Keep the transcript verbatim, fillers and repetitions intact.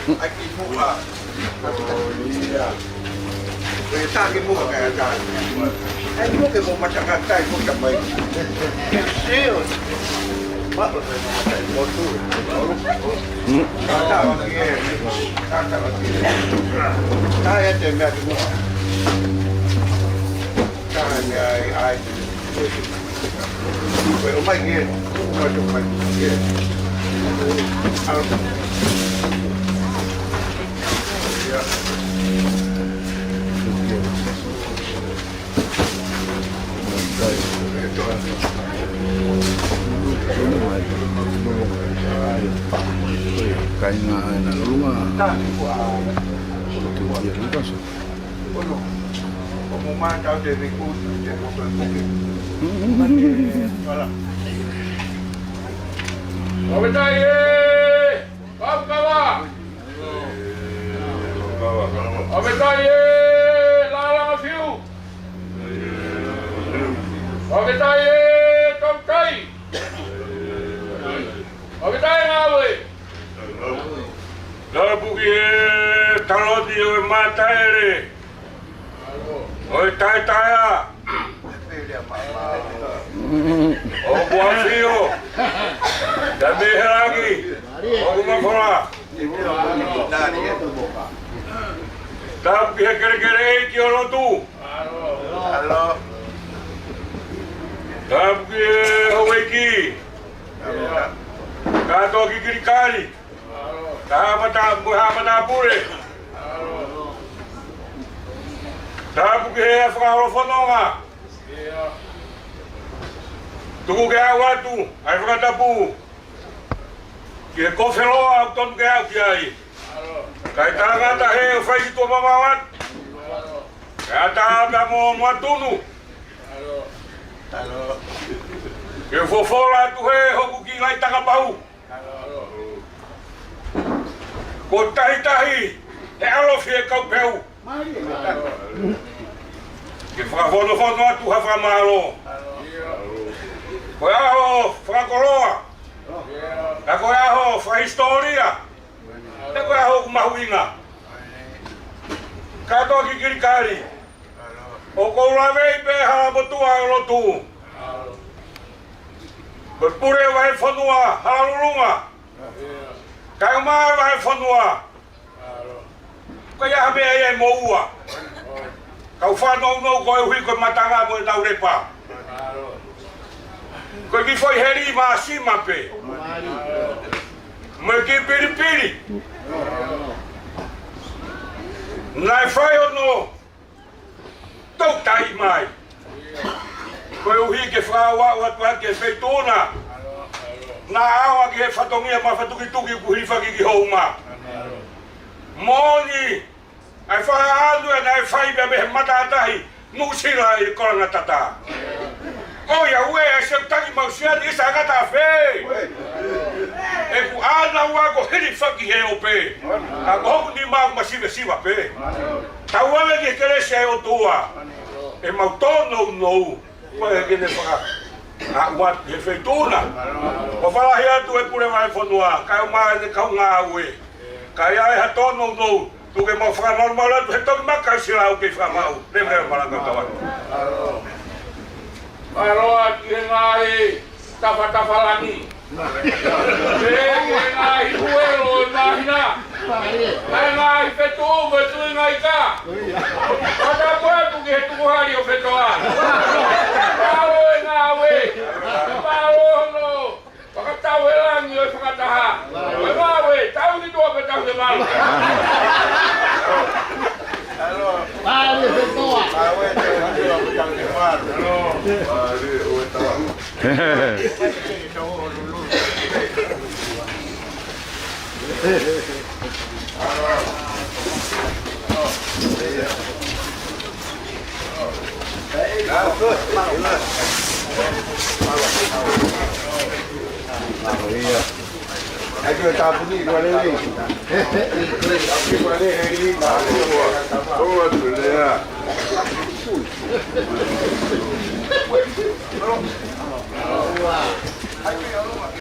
ʻAi ki muʻa. Ia. Ko e taki muʻa ka e taki. ʻAi muʻa ke mo matakatai ko tamai. Sio. Maʻo ko e matai motu. Tata wa ki e. Tata wa ki e. Tae te mea ki muʻa. Tae ai, ai. Kāinga ʻa e na luma. Tukia Lukas. Ono, o mo mata o te viku, te mo te puke. Mate, wala. Fakafetaʻi ē, Papukava. Fakafetaʻi ē, Lalanga Fiu. Fakafetaʻi ē, Tautai. Fakafetaʻi ngāue. Tāpuaki e taloni ʻo e mataele ʻo e taetaea ʻoku ʻafio, tā mei he langi ʻoku mafola. Tāpuaki he kelekele ʻeiki ʻo lotu. Tāpuaki e houʻeiki. Kātoa ki Kilikali. Ka haʻa mata, mo haʻa matāpule. Tāpuaki he fakaholofononga. Tuku ke aʻu atu ʻa e fakatapu ki he kofe loa ʻoku tonu ke aʻu ki ai. Kae tangata he ʻo fai ki tuʻa mamao atu. Kae ʻatā pea mo Moatunu. Ke fofola atu he hoku kiʻi laʻi takapau. Ko Tahitahi he ʻalofi e kau peu. Ke fakafonofono atu ha fakamālō. Ko e ʻaho fakakoloa. Ka ko e ʻaho fakahisitōlia. Ka ko e ʻaho ʻoku mahuʻinga. Kātoa ki Kilikali. ʻOku ou laveʻi pē ha motuʻa ʻo lotu. Ko e pule vahefonua, Halalulunga. Kae ʻumaʻā e vahefonua. Ko ia ha meʻa ia ʻe moua. Kau fanongo koeʻuhi ko e matanga mo ʻenau lepa. Ko e kiʻi foʻi heli māsima pē. Mo e kiʻi pilipili. Naʻe fai hono toutai mai. Koeʻuhi ke fakaaʻu atu ʻa e feituʻuna. Naʻa ʻalu ki he fatongia mafatukituki kuo hilifaki ki Houma. Moʻoni, ʻa e fakaʻamu ē naʻe fai pē mei he matātahi Nuʻusila ʻi Kolangatata. ʻOiauē, ʻa e seutaki mausiani ʻi Sākatafē. ʻOku ʻalu ʻo hilifaki he ope. Ka ko hoku nima ʻoku masivesiva pē. Tauange ki he kelesi ʻa e ʻOtua. ʻE mau tōnounou. Ko e ke ne faka. ʻA ua he feituʻuna. ʻO fakalahi atu e pule vahefonua. Kae ʻumaʻā e kau ngāue. Ka ʻi ai ha tōnounou. Tuku ke mau fakamalumalu atu he toki maka ʻi Sila ʻoku kei fakamaʻu. Leveleva malanga tau atu. Mālō ʻa e ngaahi tafatafa langi. Pea ki he ngaahi huelo ʻo e māhina. Pea ngaahi fetuʻu, fetuʻu ngaahi ka. Fakatapu atu ki he tukuhali ʻo Fetoa. Mālō e ngāue. Mālō hono fakatau e langi ʻo e fakataha. Ko e ngāue, tau ki tuʻa pea tau ki malu. Mālō e Fetoa.